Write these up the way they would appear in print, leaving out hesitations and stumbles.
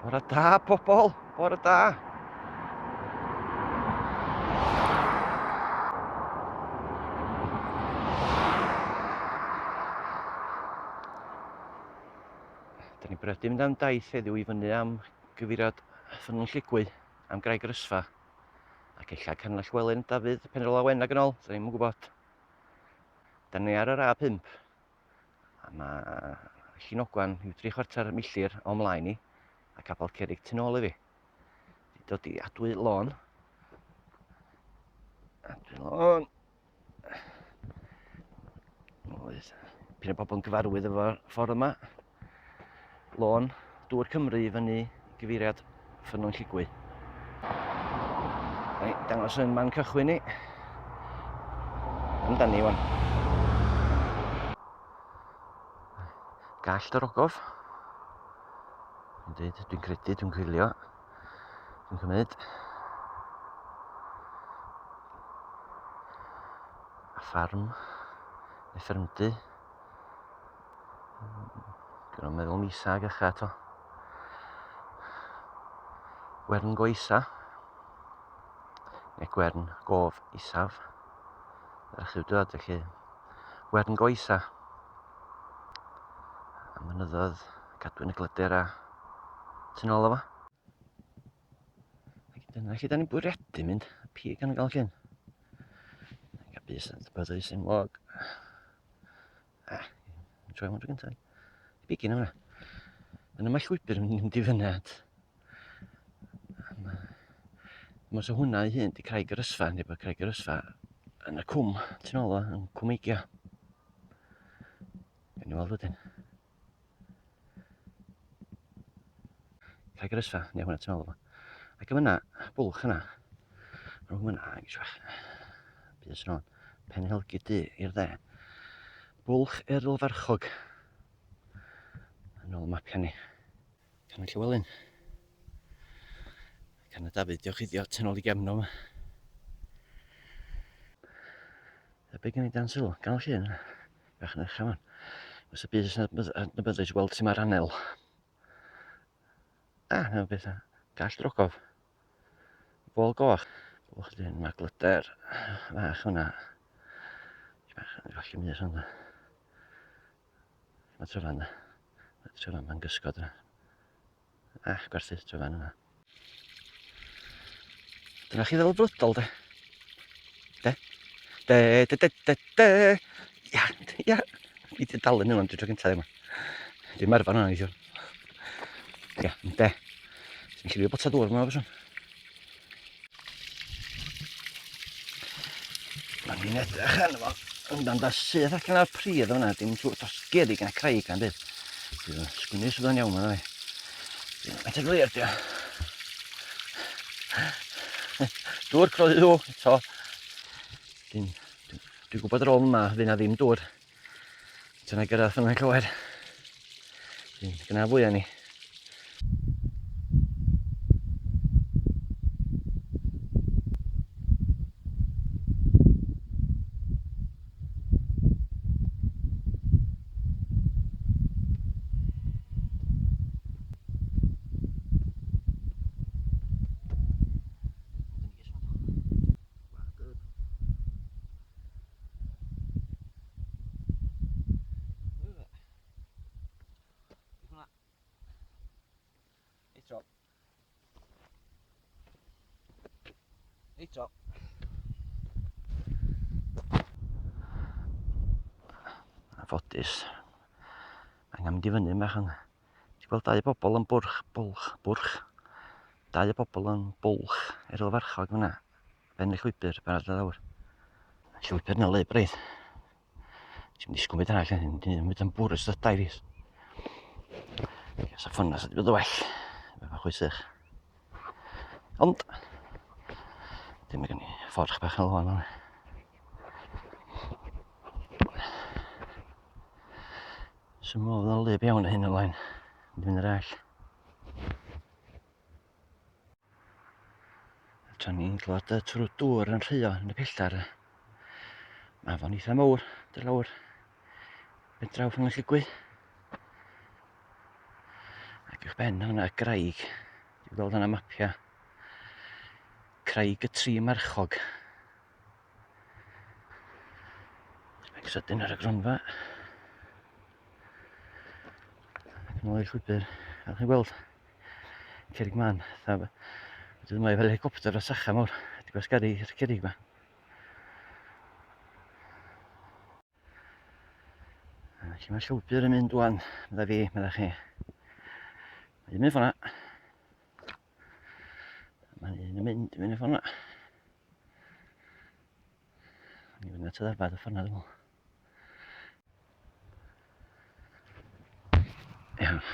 Bore da, pobol! Bore da! Da ni'n bwriadu mynd am daith heddiw i fyny am gyfeiriad Ffynnon Lligwy, am Graig yr Ysfa, ac ella Canol Llywelyn, Dafydd, Penrhyn Wen ac yn ôl, da ni'm yn gwybod. Da ni ar yr A5, A mae Llyn Ogwan rhyw dri chwarter milltir o mlaen i, a Capel Cerrig tu nôl i fi. Di dod i adwy lôn. Adwy lôn. Oedd pyn o bobl yn gyfarwydd efo'r ffordd yma. Lôn Dŵr Cymru i fyny gyfeiriad Ffynnon Lligwy. Reit, dangos yn man cychwyn ni. Amdani wan. Gallt yr ogof. Dwi'n dweud, dwi'n credu, dwi'n coelio. Dwi'n cymryd. A ffarm, neu ffermdy. Dwi'n meddwl misa ag ycha eto. Gwern go isa. Neu gwern gof isaf. Yr yw dod felly. Gwern go isa. A mynyddoedd cadwyn y glyder a tu nôl o fo. Dyna lle da ni'n bwriadu mynd. Pig yn gael llun. Gael bys yn byddai sy'n log. Ah, yn troi hwn tro gyntaf. Bigyn yma. Yna mae llwybr yn mynd i fyny at. Mae so hwnna ei hun di Craig yr Ysfa, neu bod Craig yr Ysfa yn y cwm, tu nôl o, yn Cwm Eigia. Gawn ni weld wedyn. Craig yr Ysfa, neu hwnna tu nôl o. Ac yma yna, bwlch yna. Rhwng yna, bach. Bys yn ôl. Pen Helgi Du i'r dde. Bwlch Eryl Farchog. Yn ôl mapiau ni. Can y Llywelyn. Can y Dafydd, diolch iddi tu nôl i gefn yma. A be gen i dan sylw? Ganol llun yna. Bach yn uchel fan. Os y byd sy'n adnabyddus weld sy'n mae'r anel. Ah, na beth Gall drogof. Fôl goch. Bwlch dyn, mae glyder fach hwnna. Bach yn gallu mynd hwnna. Mae tryfan yna. Mae tryfan ma'n gysgod yna. Ah, gwerthu tryfan yna. Dyna chi ddelfrydol, de. De. De, de, de, de, de. Ia, ia. Fi di dal yn yma am dwi tro gyntaf yma. Dwi'n marfer hwnna neithiwr. Ia, de. Ti'n lliwio bota dŵr yma, fyswn. Mae'n ni'n edrych arno fo. Yndan da syth allan o'r pridd o'na, dim trwy dros gerrig na craig na'n byd. Dwi'n sgwynnu sydd o'n iawn yna fi. Mae'n te glir, dio. Dŵr croyw, eto. Dwi'n dwi, dwi gwybod ar ôl yma, fydd na ddim dŵr. Dyna gyrraedd ffynnon Lloer. Dyna fwyaf ni. Eto. Eto. Anffodus. Mae'n mynd i fyny bach yn... Ti'n gweld dau bobl yn bwrch, bwlch, bwrch. Dau bobl yn bwlch Eryl Farchog fyna. Ben y llwybr, barod i lawr. Llwybr na le braidd. Ti'n disgwyl beth arall, ti'n mynd yn bwrw sydd dau fis. Sa ffynas ydy bod yn well. Efo chwysych. Ond, dim gen i fforch bach yn lôn. Sy'n modd yn lyb iawn hyn ymlaen. Mynd i fynd yr all. Tra ni'n clywed y twrw dŵr yn rhuo yn y pellter, mae afon eitha mawr, dy lawr, fe draw ffynnon Llugwy. Ac Uwch ben hwnna, y graig. Dwi'n gweld hwnna mapia. Craig y Tri Marchog. Ac sydyn ar y gronfa. Ac yn ôl i'r llwybr. Fel chi'n gweld, cerrig man. Dwi'n meddwl fel helicopter o sacha mawr. Wedi gwasgaru i'r cerrig ma. Felly mae'r llwybr yn mynd wan, medda fi, medda chi. Mae'n mynd ffordd Mae'n un yn mynd i fyny ffordd yna. Ni fynd at y ddafad y ffordd yna, dwi'n meddwl. Iawn.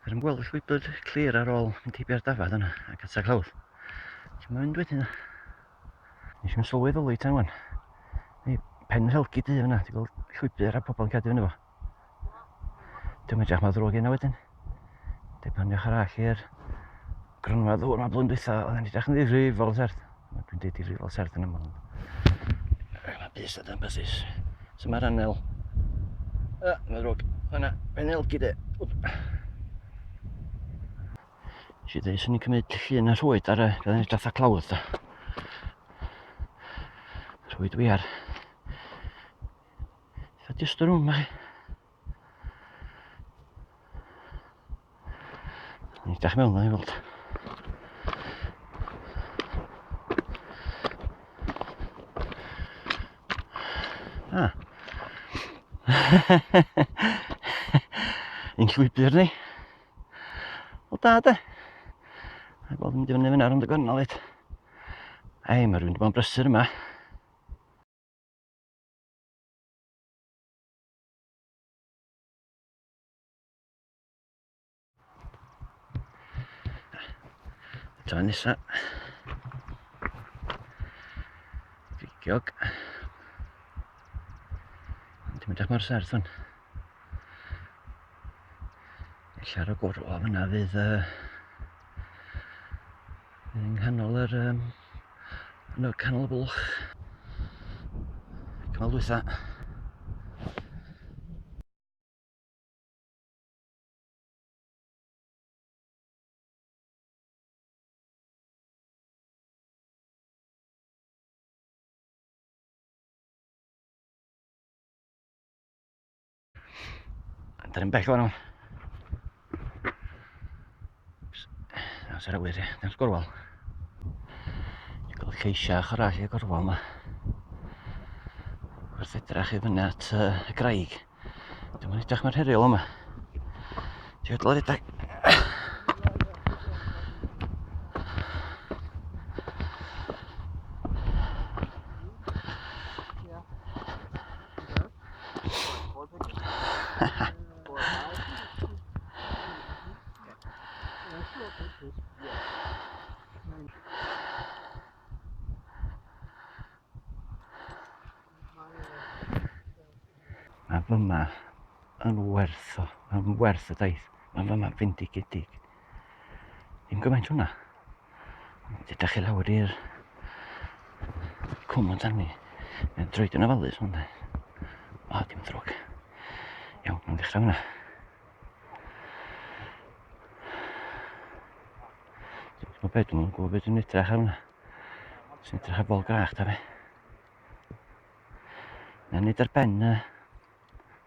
Fe yn gweld y llwybr clir ar ôl mynd heibio'r dafad yna ac at y clawdd. Lle mae'n mynd wedyn? Nes i'n sylweddoli tan wan. Neu pen helgi du fyna, ti'n gweld llwybr a pobl yn cadw fyny fo. Dwi'n edrych mor ddrwg yna wedyn. Dipyn ochr arall i'r gronfa ddŵr ma blwyddyn dwytha, oedd yn edrych yn ddifrifol serth. Dwi'n dweud difrifol serth yn aml. Mae bus a dan bysus. So mae'r anel... Uh, mae'n ddrwg. Yna, pen helgi de. Nes i ddeud, swn i'n cymryd llun y rhwyd ar y... Bydd yn edrych clawdd da. Rhwyd wiar. Eitha jyst yr rwm chi. Ni dach mewn i weld. Ah. Un llwybr ni. Wel da de. A gweld yn mynd i fyny fyna rownd y gornel fyd. Ei, mae rhywun wedi bod yn brysur yma. Tro nesa. Creigiog. Dwi'n edrych mor serth hwn. Ella ar y gorwel fyna fydd uh, yng nghanol yr um, yn y canol y bwlch. Cymal dwytha. Da ni'n bell o'n. Amser awyr, ie. Dyna'r gorwel. Dwi'n gweld lleisiau ochr arall i'r gorwel yma. Wrth edrach i fyny at uh, y graig. Dwi'n mynd edrych mor heriol yma. Ti'n gadael redeg. Mae fyma yn werth o, mae'n werth y daith. Mae fyma fendigedig. Ddim gymaint hwnna. Ond ydych chi lawr i'r cwm yn ni. Mae'n droed yn ofalus hwn de. O, dim ddrwg. Iawn, mae'n ddechrau fyna. Dwi'n gwybod beth, dwi'n gwybod beth dwi'n edrych ar hwnna. Sy'n edrych ar bol grach, ta fe. Na nid ar ben y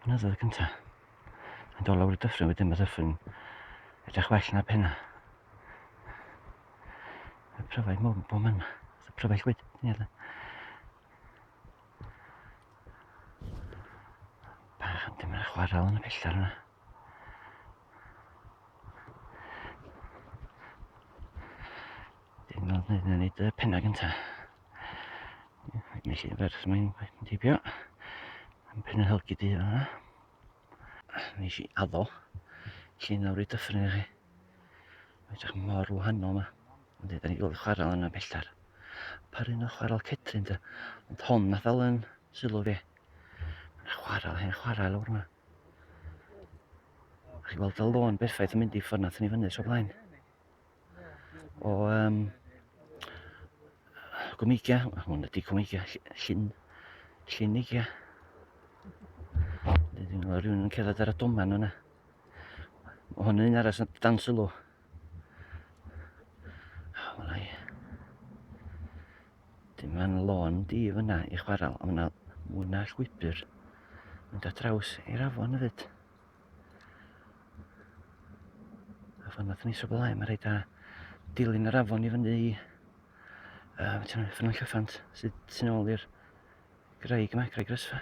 mynyddoedd cynta. Mae'n dod lawr y dyffryn wedyn, mae dyffryn edrych well na penna. Y pryfaid mowr bob man. Y pryfaid llwyd. Bach yn dim yn chwarael yn y pellter yna. Dim ond nid nid y penna gynta. Mae'n llun ferch mae'n teipio. Yn pen yn helgu di yna. Nes i addo llun lawr i dyffryn i chi. Mae'n edrych mor wahanol yma. Ond da ni gweld chwarel yna belltar. Par un o chwarel Cedryn de. Ond hon nath ddal yn sylw fi. Mae'n chwarel, hen chwarel lawr yma. Chi weld y lôn berffaith yn mynd i ffordd nath ni fyny tro blaen. O um, Gwmeigia, hwn ydy Gwmeigia, llyn, llyn Eigia. Dwi'n gweld rhywun yn cerdded ar y doman yna. Mae hwn yn un arall dan sylw. Hwna i. Dim ma'n lôn di fyna i chwarel, a mae'na mwy na llwybr mynd ar draws i'r afon hefyd. Afon nath ni o blaen, mae rhaid a dilyn yr afon i fyny i Ffynnon Llyffant sydd tu ôl i'r graig yma, Graig Rysfa.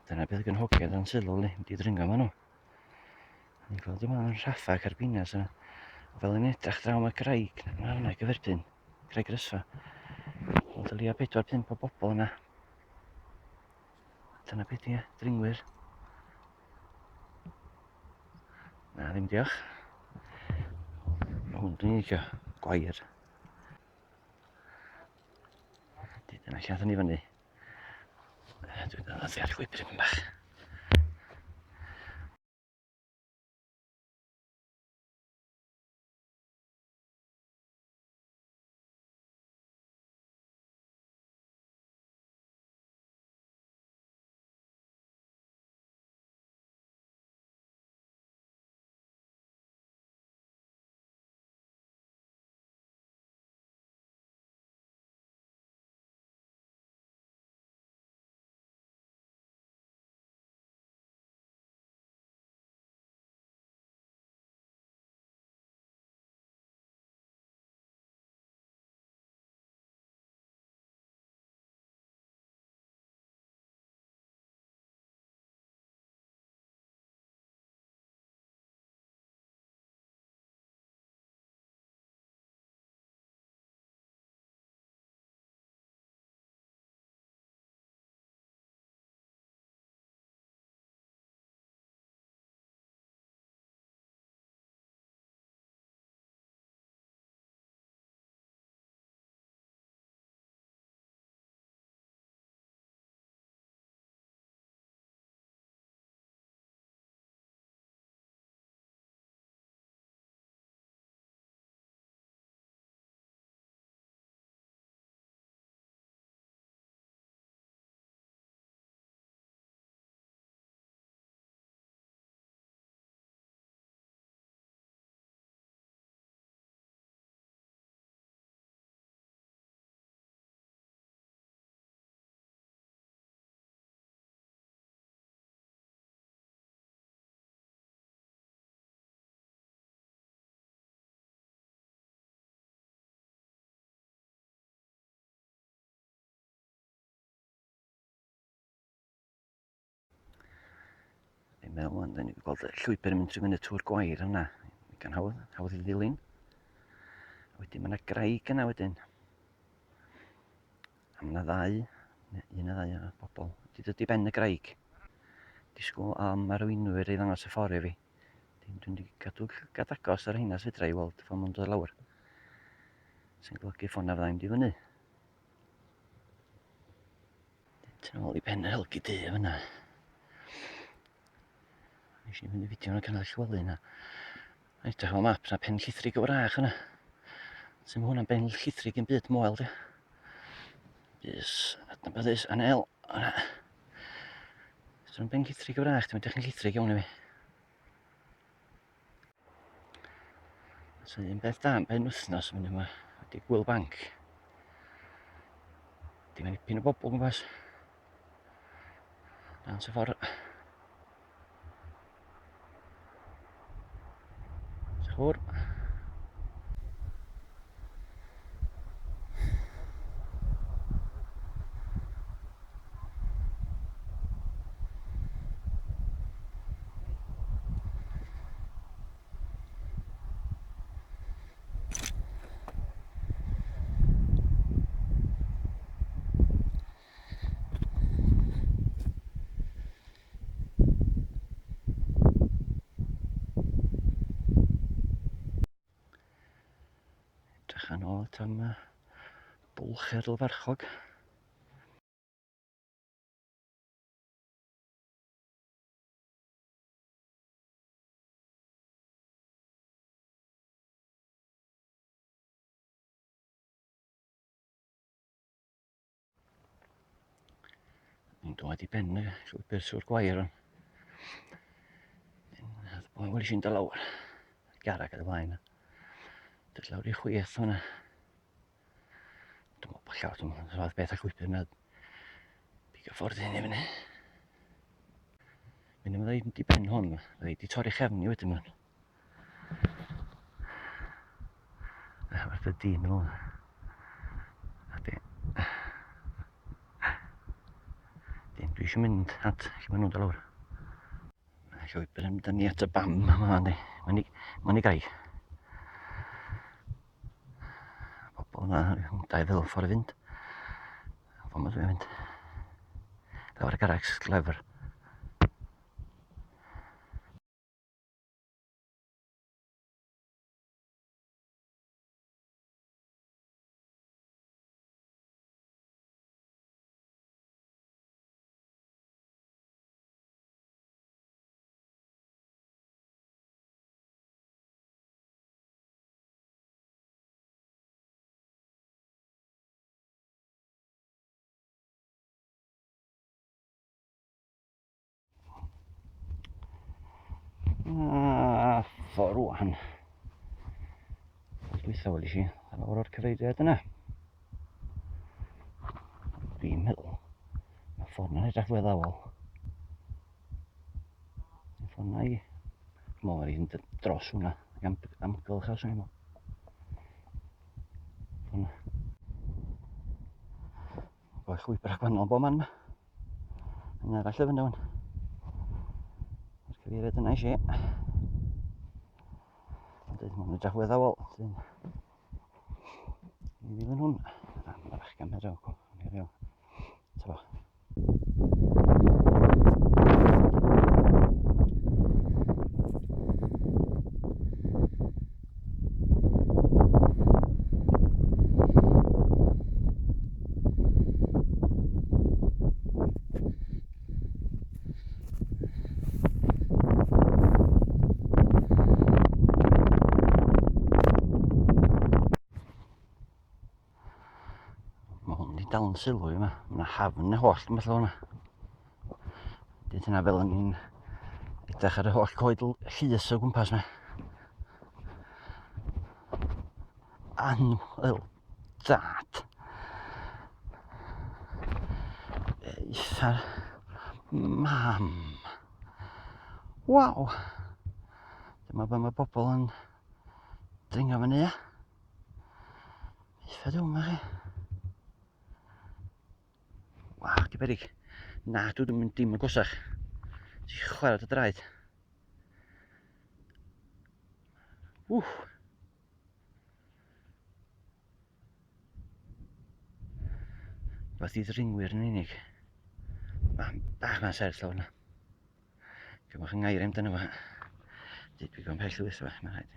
Dyna beth gan hogiau dan sylw li, mynd i ddringo maen nhw. Ni'n gweld yma yn rhaffa carbinas yna. Fel yn edrych draw mae graig, na hwnna gyferbyn, Graig Rysfa. Wel, dylia 4-5 o bobl yna. Dyna beth i, dringwyr. Na, ddim diolch. Mae hwn dwi'n licio, gwair. Dyna lle athon ni fyny. Dwi'n dod ar llwybr yn bach. Fi'n meddwl, ond ni'n gweld y llwybr yn mynd trwy fyny tŵr gwair yna. Gan hawdd, hawdd i ddilyn. A wedyn mae yna graig yna wedyn. A mae yna ddau, un neu ddau o bobl wedi dod i ben y graig. Disgwyl am arweinwyr i ddangos y ffordd i fi. Dim dwi'n wedi cadw llygad agos ar heina fedra i weld ffordd ma'n dod lawr. Sy'n golygu ffordd na fyddai'n mynd i fyny. Tu ôl i ben yr helgi du fyna. Nes i fynd i fideo yn y canol Llywelyn yna. Edrych fel map na pen llithrig y wrach yna. Sy'n hwnna'n ben llithrig yn byd moel, di. Bys adnabyddus anel. Yna. Sy'n ben llithrig y wrach, dwi'n edrych yn llithrig iawn i fi. So un beth da am ben wythnos yn mynd yma ydy Gwyl Banc. Dim yn ipyn o bobl gwmpas. Dant y ffordd. Chwr. Edrych yn ôl at am bwlch erl farchog. Ni'n dod i ben y llwybr trwy'r gwair o'n. O, weles i'n dod lawr. Garag ar y blaen. Dod lawr i chwith hwnna. Dwi'n meddwl bod llawer, dwi'n meddwl beth a llwybr yna. Pigo ffordd hyn i fyny. Mynd yn dweud di ben hwn, dweud di torri chefn i wedyn mwyn. Fath o dyn fel yna. A di. Dyn, dwi eisiau mynd at lle maen nhw'n dod lawr. Mae llwybr yn mynd â ni at y bam yma, yndi. Mae'n i, mae'n i gai. Pobl yna, dau fel ffordd i fynd. Ffordd ma dwi'n mynd. Lawr y garag, clever. A ffordd rwan. Dwytha welis i ar lawr o'r cyfeiriad yna. Dwi'n meddwl, mae ffordd yna'n edrych fwy addawol. Mae ffordd yna i... Dwi'n meddwl mae'n dros hwnna, am, amgylch a swn i'n meddwl. Ffordd yna. Mae llwybr gwahanol bob man yma. Yn arall y fyny wan. Mae'r cyfeiriad yna eisiau. Ond dweud, mae'n edrych fwy addawol. Dyn. Ni ddilyn hwn. Na, mae'n bachgen meddwl. Ta fo. Mae hwn wedi dal yn sylw i yma. Mae yna hafn y holl yn bell o'na. Dyd hynna fel o'n i'n edrych ar y holl coed llys o gwmpas yma. Anwyl dad. Eitha'r mam. Waw. Dyma be mae bobl yn dringo fyny, ia. Eitha dwm chi. Waw, di berig. Na, dwi ddim yn dim yn gosach. Ti chwarae dy draed. Ww. Fath i ddringwyr yn unig. Mae'n bach ma'n serth lawr yna. Cymwch yng ngair amdano fo. Dwi gwybod pell lwyth o, mae'n rhaid.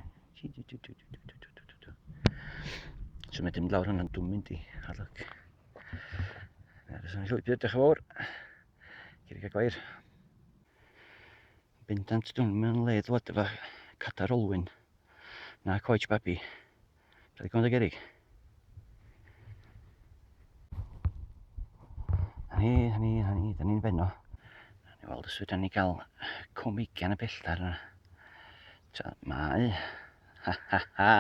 So mae'n mynd lawr hwnna'n dwi'n mynd i. A look. Aros yn y llwybr, diolch yn fawr. Cerig a gwair. Bendant dwi'n mynd le ddwad efo cadar olwyn. Na coach babi. Rhaid gweld y gerig. Na ni, na ni, na ni, da ni'n benno. Ni weld os fedra ni gael comigian y pellter yna. Ta, mae. Ha ha ha.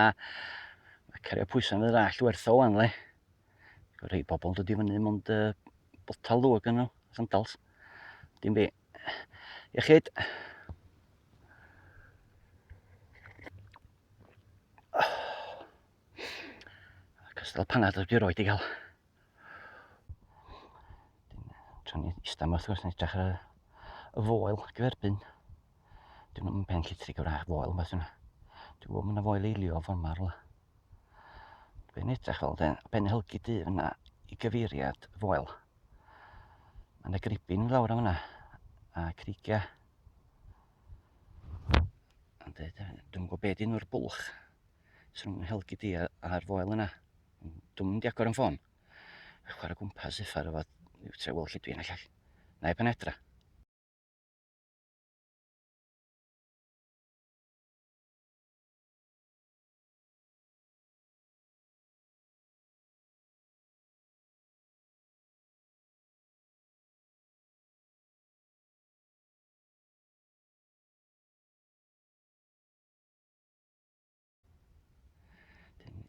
Mae cario pwysau yn yr all werth o wan, le. Rhai bobl yn dod i fyny mond uh, botal ddŵr gan nhw, sandals. Dim fi. Iechyd. Cystal panad oedd wedi roed i gael. Tra'n ni eistedd yma wrth gwrs yn edrych ar y foel gyferbyn. Dwi'n meddwl pen llithrig o'r foel yma yna. Dwi'n gwybod mae yna foel eilio ffordd yma rhywle. Dwi'n edrych fel den, ben helgu du yna i gyfeiriad foel. Mae yna gribin lawr am yna a creigiau. Ond dweud, dwi'n gwybod beth yw'r bwlch sy'n rhwng helgu di a'r foel yna. Dwi'n mynd i agor yn ffôn. A chwarae gwmpas uffar efo tre weld lle dwi'n allall. Na i penetra.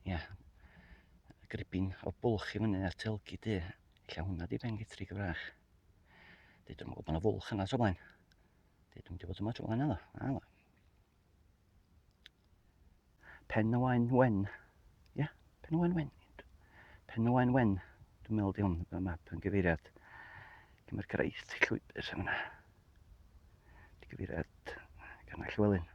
Ia. Gribin o bwlch i fyny ar telgi du. Ella hwnna di Ben Getrig y Wrach. Dwi dwi'n gwybod bod yna fwlch yna tro blaen. Dwi dwi'n bod yma tro blaen yna. Na, Pen y Waen Wen. Ia, Pen y Waen Wen. Pen y Waen Wen. Dwi'n meddwl di hwn, y map yn gyfeiriad. Lle mae'r graith llwybr yna. Di gyfeiriad Carnau Llywelyn.